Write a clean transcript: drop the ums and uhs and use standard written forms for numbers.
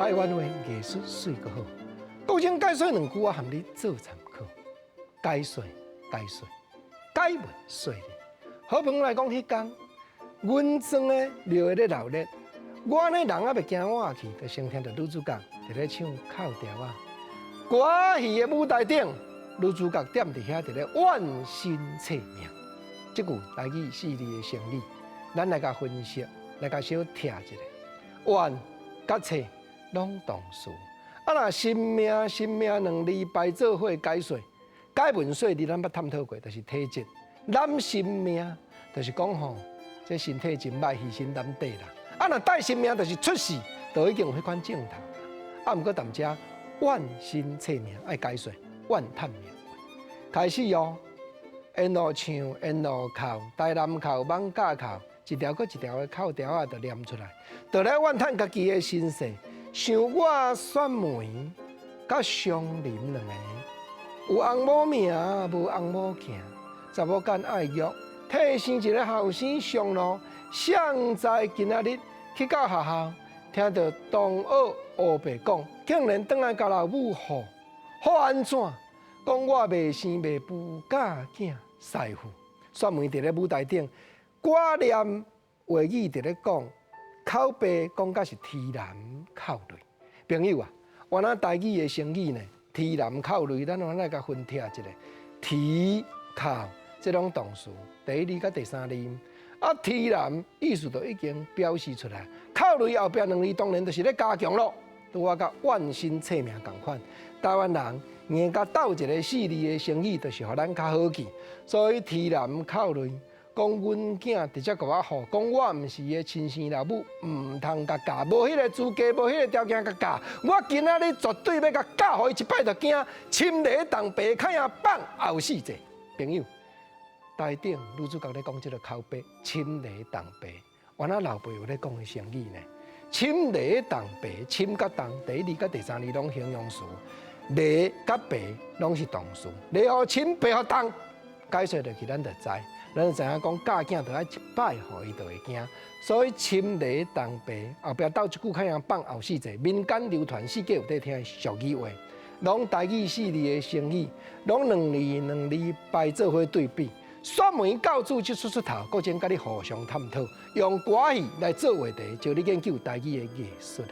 台灣話藝術媠閣好。國政解說兩句，我含你做參考。解說解說，解文說理。好朋友來講，彼工，阮莊的廟咧鬧熱，我呢人猶未行倚去，就先聽著女主角佇咧唱哭調仔。歌戲的舞台頂，女主角踮佇遐佇咧怨身切命。這句台語四字的成語，咱來共分析，來共小拆一下。怨佮切攏動詞。啊，若身命身命兩字排做伙解說，解文說理咱捌探討過，就是體質。攬身命就是講吼，這身體真歹，犧牲擔底啦。啊，若帶身命就是出事，就已經有彼款症頭。啊，毋過踮遮怨身切命愛解說，怨嘆命運。開始哦，沿路唱，沿路哭，台南哭，艋舺哭，一條閣一條的哭調仔就念出來，就來怨嘆家己的身世。像我雪梅佮湘林兩個，有翁某命，無翁某行，查某囡愛玉，替生一个後生上路，誰知今仔日去到學校，聽著同學烏白講，竟然轉來共老母唬，唬按怎？講我賣生賣孵教囝師傅。雪梅佇咧舞台頂，掛念話語佇咧講。口白講甲是啼男哭淚，朋友啊，原來台語的成語呢，啼男哭淚，咱原來共分拆一下，啼哭這攏動詞，第一字佮第三字，啊，啼男意思就已經表示出來，哭淚後壁兩字當然就是咧加強咯，拄仔佮怨身切命仝款，台灣人硬共鬥一个四字的成語，就是予咱較好記，所以啼男哭淚。講阮囝直接共我唬，講我毋是伊的親生老母，毋通共教，無彼个資格，無彼个條件共教。我今仔日絕對欲共教，予伊一擺就驚，親犁動白牽仔放後四節。朋友，台頂女主角咧講這个口白，親犁動白，原來老輩有咧講的成語呢。親犁動白，親佮動，第一字佮第三字攏形容詞，犁佮白攏是動詞，犁予親，白予動，解說落去咱就知。咱就知影講教囝著愛一擺，予伊就會驚。所以親犁動白後壁鬥一句較樣放後四節，民間流傳四界有在聽的俗語話，攏台語四字的成語，攏兩字兩字排做伙對比。雪梅教主這出出頭，閣正佮你互相探討，用歌戲來做話題，招你研究台語的藝術。